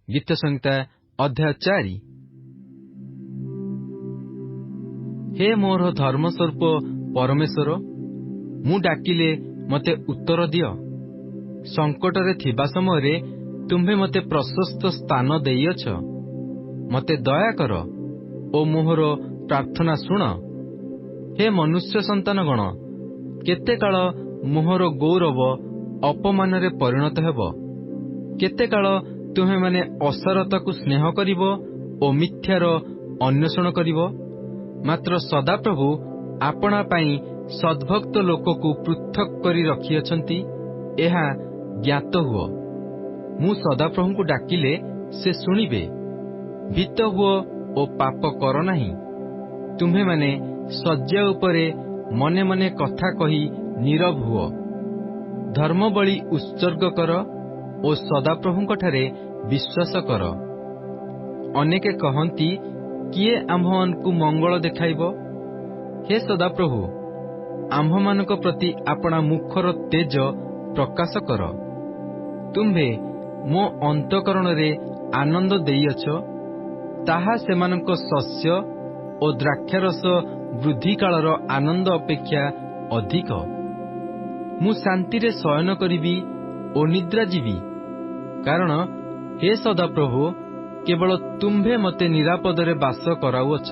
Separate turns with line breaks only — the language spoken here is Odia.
ଗୀତ ସଂହିତା ଅଧ୍ୟାୟ 4। ହେ ମୋର ଧର୍ମସ୍ୱରୂପ ପରମେଶ୍ୱର, ମୁଁ ଡାକିଲେ ମୋତେ ଉତ୍ତର ଦିଅ। ସଙ୍କଟରେ ଥିବା ସମୟରେ ତୁମ୍ଭେ ମୋତେ ପ୍ରଶସ୍ତ ସ୍ଥାନ ଦେଇଅଛ। ମୋତେ ଦୟା କର ଓ ମୋହର ପ୍ରାର୍ଥନା ଶୁଣ। ହେ ମନୁଷ୍ୟ ସନ୍ତାନଗଣ, କେତେ କାଳ ମୋହର ଗୌରବ ଅପମାନରେ ପରିଣତ ହେବ? କେତେ କାଳ ତୁମେମାନେ ଅସାରତାକୁ ସ୍ନେହ କରିବ ଓ ମିଥ୍ୟାର ଅନ୍ୱେଷଣ କରିବ? ମାତ୍ର ସଦାପ୍ରଭୁ ଆପଣା ପାଇଁ ସଦ୍ଭକ୍ତ ଲୋକକୁ ପୃଥକ୍ କରି ରଖିଅଛନ୍ତି, ଏହା ଜ୍ଞାତ ହୁଅ। ମୁଁ ସଦାପ୍ରଭୁଙ୍କୁ ଡାକିଲେ ସେ ଶୁଣିବେ। ଭୀତ ହୁଅ ଓ ପାପ କର ନାହିଁ। ତୁମ୍ଭେମାନେ ଶଯ୍ୟା ଉପରେ ମନେ ମନେ କଥା କହି ନୀରବ ହୁଅ। ଧର୍ମବଳି ଉତ୍ସର୍ଗ କର ଓ ସଦାପ୍ରଭୁଙ୍କଠାରେ ବିଶ୍ୱାସ କର। ଅନେକେ କହନ୍ତି, କିଏ ଆମ୍ଭମାନଙ୍କୁ ମଙ୍ଗଳ ଦେଖାଇବ? ହେ ସଦାପ୍ରଭୁ, ଆମ୍ଭମାନଙ୍କ ପ୍ରତି ଆପଣା ମୁଖର ତେଜ ପ୍ରକାଶ କର। ତୁମ୍ଭେ ମୋ ଅନ୍ତଃକରଣରେ ଆନନ୍ଦ ଦେଇଅଛ, ତାହା ସେମାନଙ୍କ ଶସ୍ୟ ଓ ଦ୍ରାକ୍ଷାରସ ବୃଦ୍ଧି କାଳର ଆନନ୍ଦ ଅପେକ୍ଷା ଅଧିକ। ମୁଁ ଶାନ୍ତିରେ ଶୟନ କରିବି ଓ ନିଦ୍ରା ଯିବି, କାରଣ ହେ ସଦାପ୍ରଭୁ, କେବଳ ତୁମ୍ଭେ ମୋତେ ନିରାପଦରେ ବାସ କରାଉଅଛ।